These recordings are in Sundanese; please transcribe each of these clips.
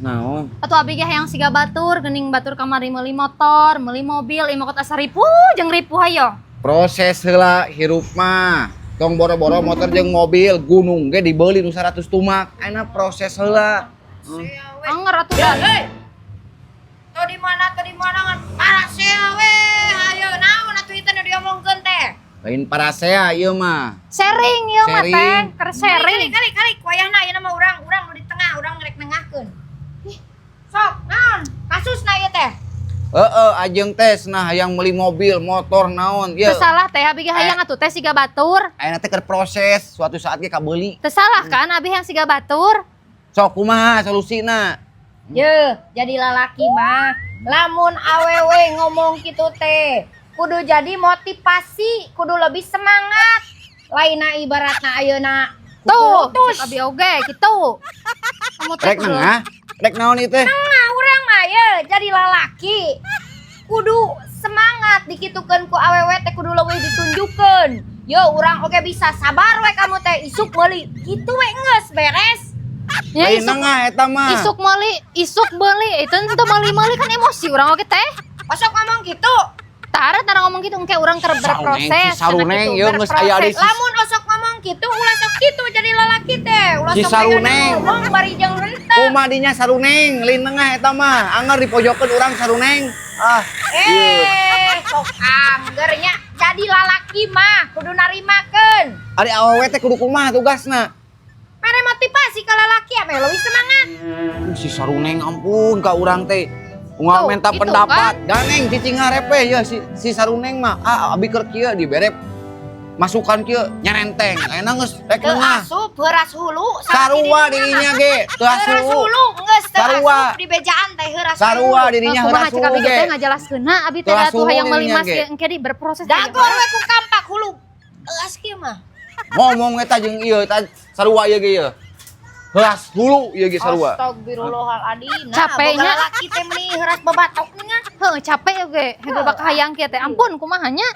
Naon? Atuh abi ge hayang siga batur, geuning batur kamari meuli motor, meuli mobil, imah kota asa ripuh jeung ripuh hayo. Proses heula hirup mah. Tong boro-boro motor jeung mobil, gunung ge dibeli nu 100 tumak. Ayeuna proses heula. Anger atuh da. Hei. Tuh di mana, tuh di mana ngan parasea we. Hayo naon atuh itu nu diomongkeun teh? Lain parasea ieu mah. Sharing ieu mah Sharing. teh, keur sharing. Kali kali kali wayahna ayeuna mah urang urang nu di tengah, urang rek nengahkeun. Sok, naon? Kasusna ieu teh? Heeh, ajeng teh nah hayang meuli mobil, motor naon. Ieu. Teu salah teh, abi ge hayang atuh teh siga batur. Ayeuna teh keur proses, suatu saat ge kabeuli. Teu salah kan abi hayang siga batur? Sok kumaha solusina? Ye, jadi lalaki mah lamun awewe ngomong gitu teh kudu jadi motivasi, kudu lebih semangat. Lainna ibaratna ayeuna Tuh, putus. cek abi oge kitu. Kamu teh Rek kudu nengah, rek naon ieu teh? Nah, urang mah ye jadi lalaki kudu semangat dikitukeun ku awewe teh kudu leuwih ditunjukkeun. Yo urang oge bisa, sabar we kamu teh, isuk meuli. Gitu we, geus beres. Ya, Lain isuk nengah eta mah. Isuk meuli, isuk meuli, itu ente meuli-meuli kan emosi urang oge teh. Osok ngomong gitu. Tara tara ngomong gitu engke urang keur Saruneng, berproses. si saruneng, cenah gitu, ieu geus aya di berproses. Lamun osok ngomong gitu ulah sok gitu jadi lalaki teh. Ulah Si sok saruneng. Ngomong bari jeung henteu. Kumaha dinya saruneng, lain nengah eta mah. Anger dipojokeun urang saruneng. Ah, Eh, sok angger nya jadi lalaki mah kudu narimakeun. Ari awewe teh kudu kumaha tugasna? Mere motivasi ka lalaki ame leuwih semangat. Si saruneng, ampun ka urang teh. Unggal Tuh, minta gitu pendapat. Ganeng cicing ngarepe ya si si saruneng mah. Ah, abi keur kieu dibere masukan kieu nyerenteng. Ayeuna geus rek Teu nengah. asup heuras hulu. Sarua dirinya ge, teu Heuras asup. hulu geus teu Sarua. asup di bejaan teh heuras Sarua hulu. dirinya Kumaha heuras cek abi hulu teh ge. ngajelaskeunna abi teh Teu atuh asup hayang meuli dirinya mas ge. ge engke di berproses. Dagor we ku kampak hulu. Euas kieu mah. Ngomong eta jeung ieu eta sarua ieu ge ieu. Heuras hulu ieu ge sarua. Astagfirullahaladzim. Nah, Capeknya. boga lalaki teh meuni heuras babatok nih. Heuh, capek oge. Hege bakal hayang kieu teh. Ampun kumaha nya?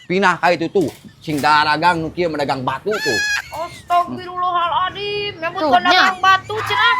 Pindah ka itu tuh. Sing daragang nu kieu medagang batu tuh. Astagfirullahaladzim. Nyebut Tuh, dagang batu cenah.